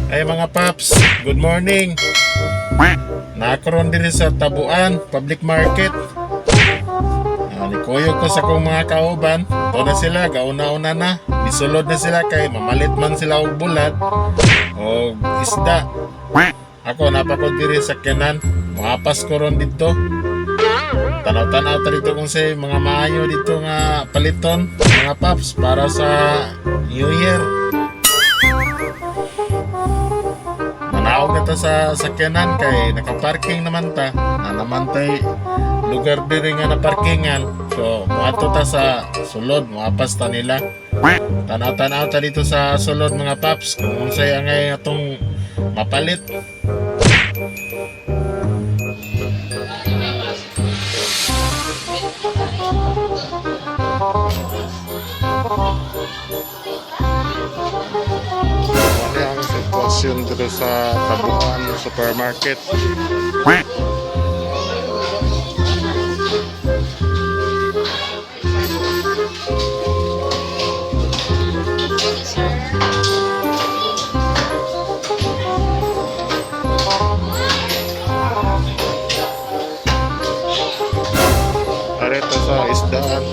Ay, mga paps, good morning. Naa ko ron diri sa Tabuan Public Market. Nikuyog ko sa akong mga kauban. Ito na sila, gauna-una na. Nisulod na sila kay mamalit man sila og bulad o isda. Ako, naa pa ko diri sa sakyanan. Muapas ko ron dito. Tanaw-tanaw ta dito kung sa mga maayo dito nga paliton, mga paps, para sa New Year. Manaog na ta sa sakyanan kay nakaparking naman ta. Na naman tay lugar diri nga naparkingan. So, muadto ta sa sulod, muapas ta nila. Tanaw-tanaw ta dito sa sulod, mga paps, kung unsay angay atong mapalit. Ano ang sitwasyon dito sa Tabuan Supermarket? Arito sa isdaan.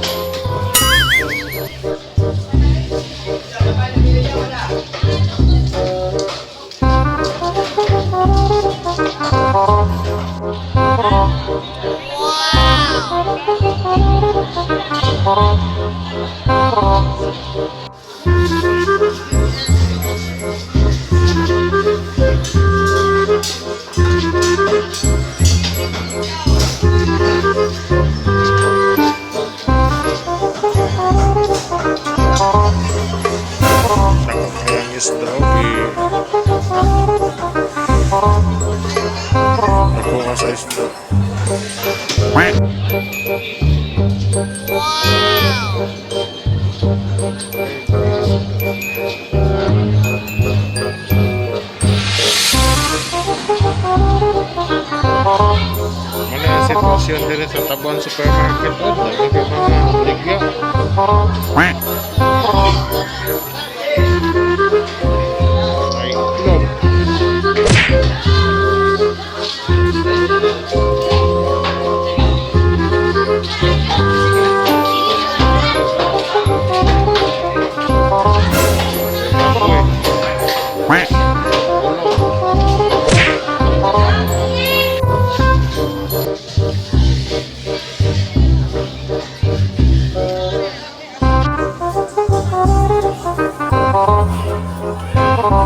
Dako kayang isda eh. Dako ka sa isda. Mao ang sitwasyon diri sa Tabuan Supermarket, oh. Daghan kay mga baligya. Ay, itlog. Baboy. Ulo.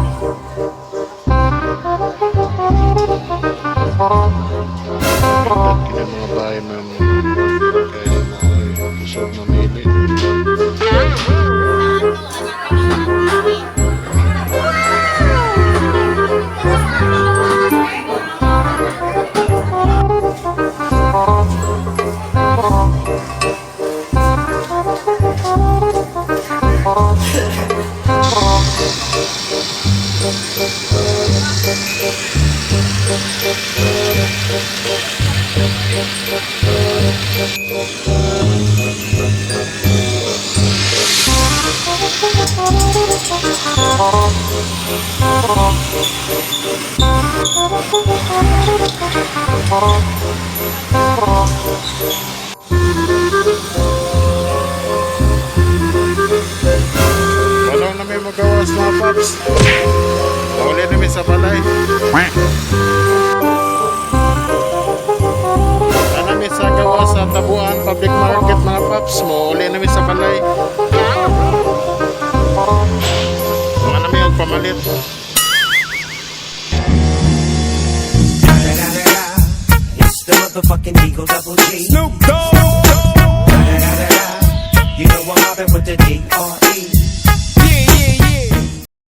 Pindot kini mga bahay, ma'am. Kaya mo ay kusog mamili. Wala na may magawas, mga paps. Uli na mi sa balay. Naa na mi sa gawas sa Tabuan Public Market, mga paps. Mo uli na mi sa balay. Mga na mi og pamalit. It's the motherfucking D-O Double G. Snoop Dogg. You know I'm mobbing with the D.R.E.